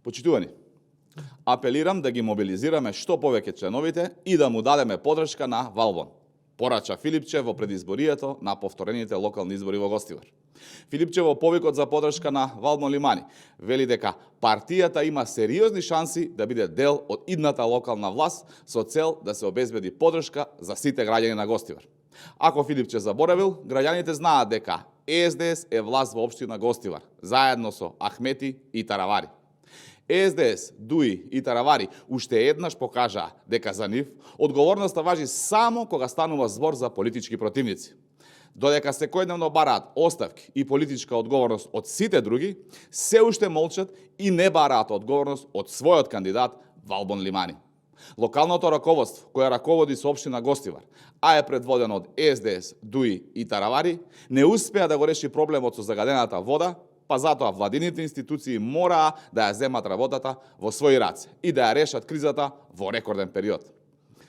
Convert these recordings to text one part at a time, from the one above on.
Почитувани, апелирам да ги мобилизираме што повеќе членовите и да му дадеме подршка на Валбон, порача Филипче во предизборието на повторените локални избори во Гостивар. Филипче во повикот за подршка на Валбон Лимани вели дека партијата има сериозни шанси да биде дел од идната локална власт со цел да се обезбеди подршка за сите граѓани на Гостивар. Ако Филипче заборавил, граѓаните знаат дека ЕСДС е власт во општина Гостивар, заедно со Ахмети и Таравари. ЕСДС, ДУИ и Таравари уште еднаш покажаа дека за нив одговорноста важи само кога станува збор за политички противници. Додека секојдневно бараат оставки и политичка одговорност од сите други, се уште молчат и не бараат одговорност од својот кандидат Валбон Лимани. Локалното раководство, кое раководи со општина Гостивар, а е предводено од ЕСДС, ДУИ и Таравари, не успеа да го реши проблемот со загадената вода, па затоа владините институции мораа да ја земат работата во своји раце и да ја решат кризата во рекорден период.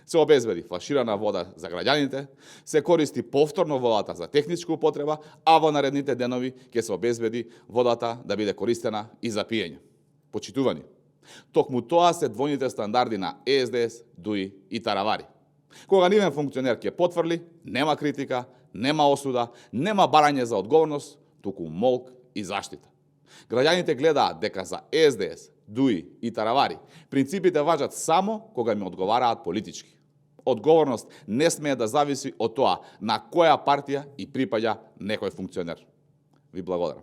Се обезбеди флаширана вода за граѓаните, се користи повторно водата за техничка употреба, а во наредните денови ќе се обезбеди водата да биде користена и за пиење. Почитувани, токму тоа се двојните стандарди на ЕСДС, ДУИ и Таравари. Кога нивен функционер ќе потврли, нема критика, нема осуда, нема барање за одговорност, туку молк и заштита. Граѓаните гледаат дека за ЕСДС, ДУИ и Таравари принципите важат само кога им одговараат политички. Одговорност не смее да зависи од тоа на која партија и припаѓа некој функционер. Ви благодарам.